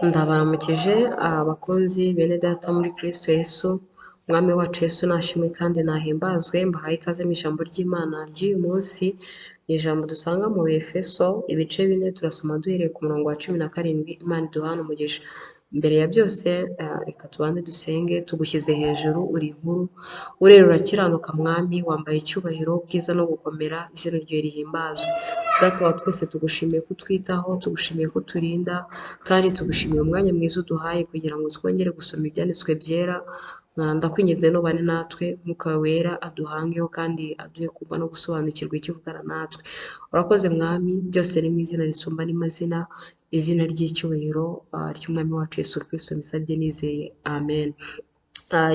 Ndabaramukije abakunzi bene data muri Kristo Yesu, Umwami wacu Yesu nashimwe kandi nahimbazwe, mbahaye ikaze mu ijambo ry'Imana ry'uyu munsi, ni ijambo dusanga mu Efeso ibice 4, turasoma duhereye ku murongo wa 17, Imana iduhane umugisha. Mbere ya byose reka tubanze dusenge. Tugushyize hejuru, uri inkuru, urera urakiranuka Mwami, wambaye icyubahiro, ubwiza no gukomera, izina ryawe rihimbazwe. Data wa twese tugushimiye ko utwitaho, tugushimiye ko uturinda, kandi tugushimiye umwanya mwiza uduhaye kugira ngo twongere gusoma ibyanditswe byera. Ndakwinginze nubane natwe, Mwuka wera aduhangeho kandi aduhe kumva no gusobanukirwa icyo uvugana natwe. Urakoze Mwami, byose ni mu izina risumba n'amazina, izina ry'icyubahiro ry'Umwami wacu Yesu Kristo mbisabye nizeye, amen.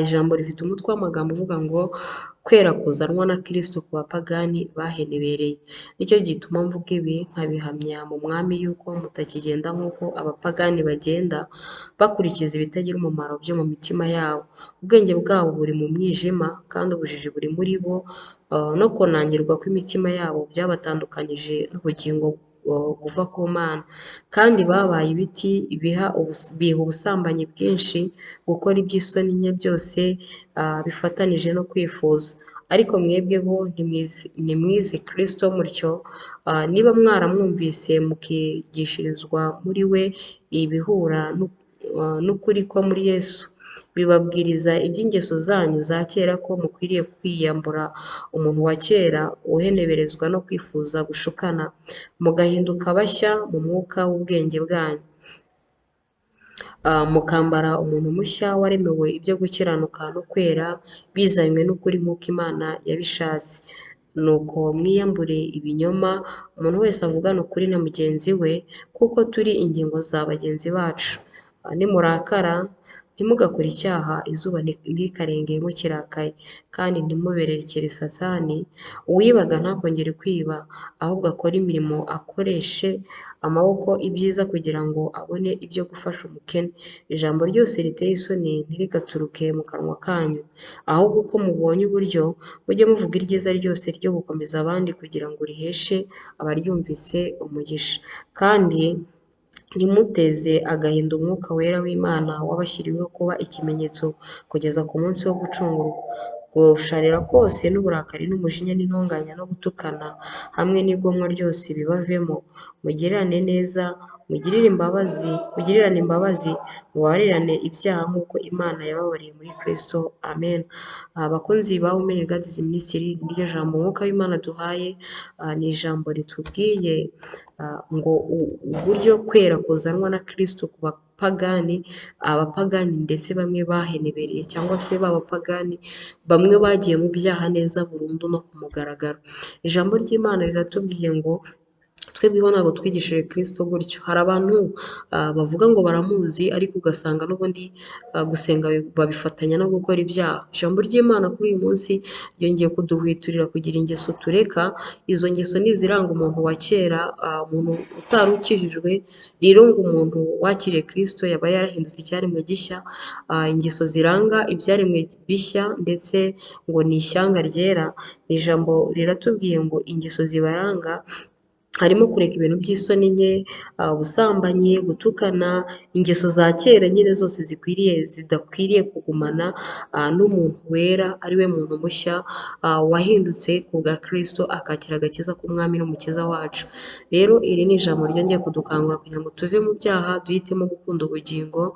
Ijambo rifite umutwe w'amagambo uvuga ngo kwera kuzanwa na Kristo ku bapagani bahenebereye. Nicyo gituma mvuga ibi nkabihamya mu Mwami yuko mutakigenda nk'uko abapagani bagenda, bakurikiza ibitagira umumaro byo mu mitima yabo. Ubwenge bwabo buri mu mwijima, kandi ubujiji buri muri bo, no kunangirwa kw'imitima yabo byabatandukanyije n'ubugingo buva ku Mana. Kandi babaye ibiti biha ubusambanyi bwinshi, gukora iby'isoni nke byose bifatanije no kwifuza. Ariko mwebweho ntimwize Kristo mutyo, niba mwaramwumvise mukigishirizwa muri we ibihura n'ukuri ko muri Yesu. Bibabwiriza iby'ingeso zanyu za kera ko mukwiriye kwiyambura umuntu wa kera uheneberezwa no kwifuza gushukana, mugahinduka bashya mu mwuka w'ubwenge bwanyu. Mukambara umuntu mushya waremewe ibyo gukiranuka no kwera, bizanywe n'ukuri nk'uko Imana yabishatse. Nuko mwiyambure ibinyoma, umuntu wese avugane ukuri na mugenzi we, kuko turi ingingo za bagenzi bacu. Nimurakara ntimugakore icyaha, izuba ntikarenge mukirakaye, kandi ntimubererekere Satani. Uwibaga ntakongere kwiba, ahubwo akore imirimo akoreshe amaboko ibyiza kugira ngo abone ibyo gufasha umukene. Ijambo ryose riteye isoni ntirigaturuke mu kanwa kanyu, ahubwo uko mubonye uburyo, mujye muvuga iryiza ryose ryo gukomeza abandi kugira ngo riheshe abaryumvise umugisha. Kandi ntimuteze agahinda Umwuka Wera w'Imana wabashyiriweho kuba ikimenyetso kugeza ku munsi wo gucungurwa. Gusharira kose n'uburakari n'umujinya n'intonganya no gutukana hamwe n'igomwa ryose bibavemo. Mugirirane neza, mugirirane imbabazi, mubabarirane ibyaha nk'uko Imana yababariye muri Kristo. Amen. Abakunzi ba Women in God's Ministry, niryo jambo Umwuka w'Imana duhaye, ni ijambo ritubwiye ngo uburyo kwera kuzanwa na Kristo ku bapagani, abapagani ndetse bamwe bahenebereye cyangwa se b'abapagani bamwe bagiye mu byaha neza burundu no ku mugaragaro. Ijambo ry'Imana riratubwiye ngo twebweho ntabwo twigishije Kristo gutyo. Hari abantu bavuga ngo baramuzi, ariko ugasanga n'ubundi gusenga babifatanya no gukora ibyaha. Ijambo ry'Imana kuri uyu munsi ryongeye kuduhwiturira kugira ingeso tureka. Izo ngeso ni iziranga umuntu wa kera, umuntu utari ukijijwe. Rero ngo umuntu wakiriye Kristo yaba yarahindutse icyaremwe gishya. Ingeso ziranga ibyaremwe bishya ndetse ngo ni ishyanga ryera. Ni ijambo riratubwiye ngo ingeso zibaranga harimo kureka ibintu by'isoni nke, ubusambanyi, gutukana, ingeso za kera nyine zose zikwiriye zidakwiriye kugumana n'umuntu wera, ari we muntu mushya wahindutse ku bwa Kristo akakira agakiza k'Umwami n'Umukiza wacu. Rero iri ni ijambo ryongeye kudukangura kugira ngo tuve mu byaha, duhitemo gukunda ubugingo,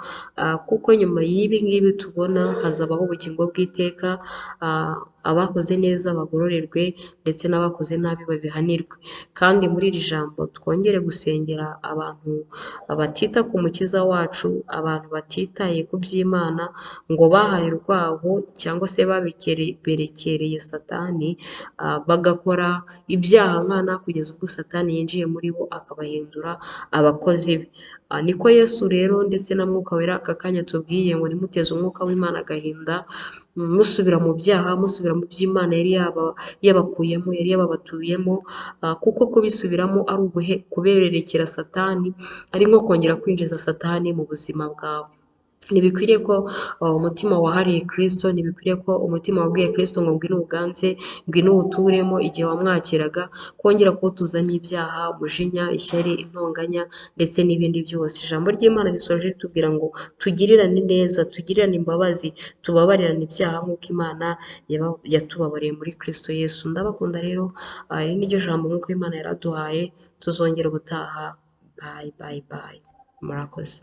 kuko nyuma y'ibi ngibi tubona hazabaho ubugingo bw'iteka, abakoze neza bagororerwe ndetse n'abakoze nabi babihanirwe. Kandi muri iri jambo twongere gusengera abantu batita ku Mukiza wacu, abantu batitaye ku by'Imana ngo bahaye urwaho cyangwa se baberekereye Satani, bagakora ibyaha nkana kugeza ubwo Satani yinjiye muri bo akabahindura abakozi be. Niko Yesu rero ndetse na Mwuka Wera aka kanya tubwiye ngo ntimuteze Umwuka w'Imana agahinda, musubira mu byaha, musubira mu by'Imana yari yabakuyemo, yari yababatuyemo, kuko kubisubiramo ari kubererekera Satani, ari nko kongera kwinjiza Satani mu buzima bwawe. Ntibikwiriye ko umutima wahariye Kristo, ntibikwiriye ko umutima wabwiye Kristo ngo ngwino uwuganze, ngwino uwuturemo igihe wamwakiraga, kongera kuwutuzamo ibyaha, umujinya, ishyari, intonganya ndetse n'ibindi byose. Ijambo ry'Imana risoje ritubwira ngo tugirirane neza, tugirirane imbabazi, tubabarirane ibyaha nk'uko Imana yatubabariye muri Kristo Yesu. Ndabakunda rero, iri ni ryo jambo nk'uko Imana yaraduhaye, tuzongera ubutaha. Bye bye bye. Murakoze.